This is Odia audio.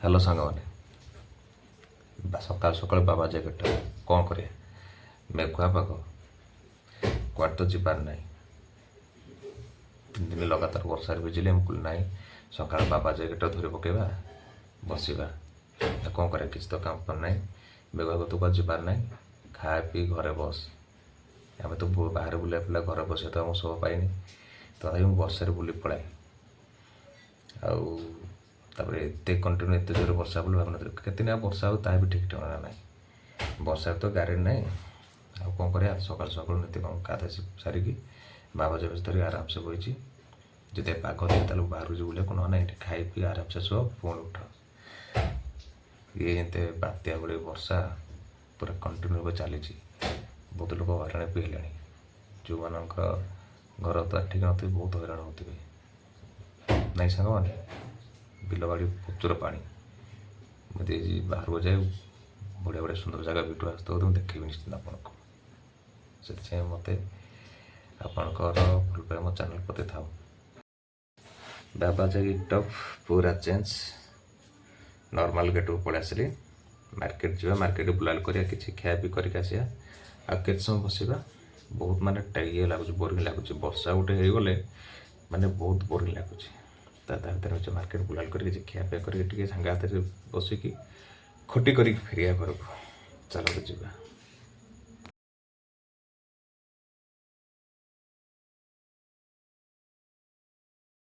ହ୍ୟାଲୋ ସାଙ୍ଗମାନେ, ସକାଳୁ ସକାଳୁ ବାବା ଜ୍ୟାକେଟ୍ଟା କ'ଣ କରିବା? ମେଘୁଆ ପାଗ, କୁଆଡ଼େ ତ ଯିବାର ନାହିଁ। 3 ଦିନ ଲଗାତାର ବର୍ଷାରେ ଭିଜିଲେ। ମୁଁ କହିଲି, ନାହିଁ, ସକାଳୁ ବାବା ଜ୍ୟାକେଟ୍ଟା ଧରି ପକାଇବା, ବସିବା। ଆଉ କ'ଣ କରିବା? କିଛି ତ କାମ ଫାମ ନାହିଁ। ମେଘୁଆ ପାଗ ତ କୁଆଡ଼େ ଯିବାର ନାହିଁ। ଖା ପିଇ ଘରେ ବସ। ଆମେ ତ ବାହାରେ ବୁଲିବା ପିଲା, ଘରେ ବସିବା ତ ଆମ ଶୋଭା ପାଇନି। ତଥାପି ମୁଁ ବର୍ଷାରେ ବୁଲି ପଳାଏ। ଆଉ ତାପରେ ଏତେ କଣ୍ଟିନ୍ୟୁ ଏତେ ଜୋରେ ବର୍ଷା ବୋଲି ଭାବିନଥିଲି। କେତେ ଦିନ ଆଉ ବର୍ଷା ହେବ, ତାହା ବି ଠିକ୍ ଠିକଣା ନାହିଁ। ବର୍ଷାରେ ତ ଗ୍ୟାରେଣ୍ଟି ନାହିଁ। ଆଉ କ'ଣ କରିବା? ସକାଳୁ ସକାଳୁ ନିତ୍ୟ କାମ ଗାଧୋଇ ସାରିକି ବାବା ଯେବେ ଧରିକି ଆରାମସେ ବଇଛି। ଯଦି ପାଗ ଦିଏ, ତାହେଲେ ବାହାରକୁ ଯିବୁ ବୁଲିବାକୁ, ନହେଲେ ଏଠି ଖାଇ ପିଇ ଆରାମସେ ଶୁଅ, ପୁଣି ଉଠ। ଇଏ ଯେମିତି ବାତ୍ୟା ଭଳି ବର୍ଷା ପୁରା କଣ୍ଟିନ୍ୟୁ ଭାବେ ଚାଲିଛି। ବହୁତ ଲୋକ ହଇରାଣ ବି ହେଲେଣି। ଯେଉଁମାନଙ୍କର ଘର ଦ୍ୱାର ଠିକ୍ ନଥିବେ, ବହୁତ ହଇରାଣ ହେଉଥିବେ, ନାଇଁ ସାଙ୍ଗମାନେ? ବିଲବାଡ଼ି ପ୍ରଚୁର ପାଣି। ମୁଁ ଯଦି ବାହାରକୁ ଯାଏ, ବଢ଼ିଆ ବଢ଼ିଆ ସୁନ୍ଦର ଜାଗା ଭିଡ଼ିଓ ଆସୁଥିବ, ତ ମୁଁ ଦେଖେଇବି ନିଶ୍ଚିନ୍ତ ଆପଣଙ୍କୁ। ସେଥିପାଇଁ ମୋତେ ଆପଣଙ୍କର ଭଲ ପାଇବା ମୋ ଚ୍ୟାନେଲ୍ ପ୍ରତି ଥାଉ। ବାବା ଗେଟଅପ୍ ପୁରା ଚେଞ୍ଜ। ନର୍ମାଲ ଗେଟଅପ୍‌କୁ ପଳେଇ ଆସିଲି। ମାର୍କେଟ ଯିବା, ମାର୍କେଟ ବୁଲାବୁଲି କରିବା, କିଛି ଖିଆ ପିଇ କରିକି ଆସିବା। ଆଉ କେତେ ସମୟ ବସିବା? ବହୁତ ମାନେ ଇଏ ଲାଗୁଛି, ବୋରିଂ ଲାଗୁଛି। ବର୍ଷା ଗୋଟେ ହେଇଗଲେ ମାନେ ବହୁତ ବୋରିଂ ଲାଗୁଛି। ତା ଭିତରେ ହେଉଛି ମାର୍କେଟ ବୁଲାବୁଲି କରିକି, କିଛି ଖିଆ ପିଆ କରିକି, ଟିକେ ସାଙ୍ଗ ହାତରେ ବସିକି ଖଟି କରିକି ଫେରିବା ଘରକୁ। ଚାଲନ୍ତୁ ଯିବା।